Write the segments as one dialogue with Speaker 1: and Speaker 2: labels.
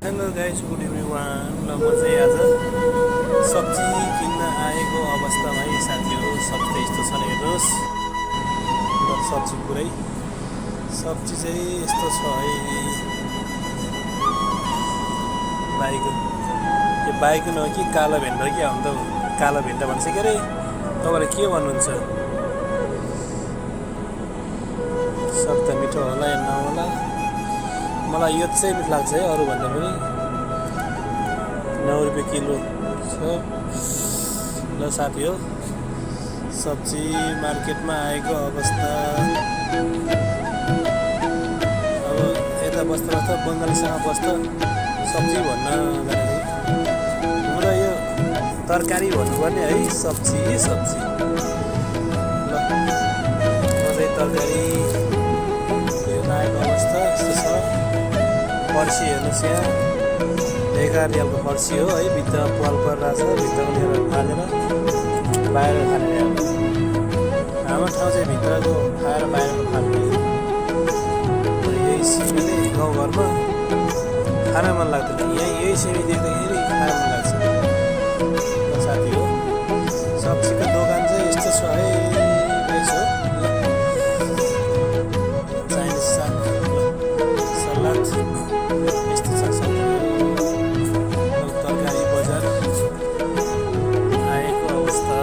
Speaker 1: Hello guys, good evening one. ल म चाहिँ आज सब्जी किन्न आएको अवस्थामा है साथीहरू। सब्जी यस्तो छ नि, हेर्नुहोस् ल। सब्जी चाहिँ यस्तो छ है। यो बाइक न कि कालो भेन्डा के हो त, कालो भेन्डा भन्छ के अरे। तपाईँले के भन्नुहुन्छ? सब त मिठो होला या नहोला, मलाई यो चाहिँ मिठो लाग्छ है अरूभन्दा पनि। 9 रुपियाँ किलो छ। ल साथी हो, सब्जी मार्केटमा आएको अवस्था। अब यता बस्दा बङ्गालीसँग बस्दा सब्जी भन्न जाने, हाम्रो यो तरकारी भन्नुपर्ने है। सब्जी ल चाहिँ तरकारी आएको अवस्था यस्तो छ। फर्सी हेर्नुहोस्, यहाँ 11 रियालको फर्सी हो है। भित्र पाल परिरहेको छ, भित्र उनीहरू फालेर बाहिर खाने। हाम्रो ठाउँ चाहिँ भित्रको खाएर बाहिरको फाल्ने। यही सिमीले गाउँघरमा खान मन लाग्दैन, यही सिमी देख्दाखेरि खान मन लाग्छ साथी हो। सब्जीको दोकान चाहिँ यस्तो छ है। यसो चाइनिज साग, सलाद यस्तो छ तरकारी। बजार आएको अवस्था।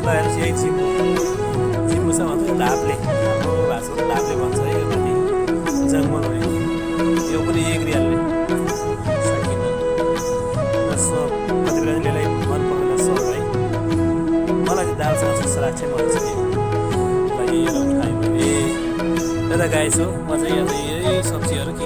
Speaker 1: ल हेर्नुहोस्, यही चिम्बु छ भन्छ ढापले। हाम्रो भाषामा ढापले भन्छ है। यो माथि जङ्गल हो, यो पनि 1 रियालले सकिन। सब कति बेलाले मन पर्दैन सब है। मलाई चाहिँ दालसँग जस्तो लाग्छ, मलाई चाहिँ ल यही खाएँ भने। यता गाइस हो, म चाहिँ यहाँ यही सब्जीहरू के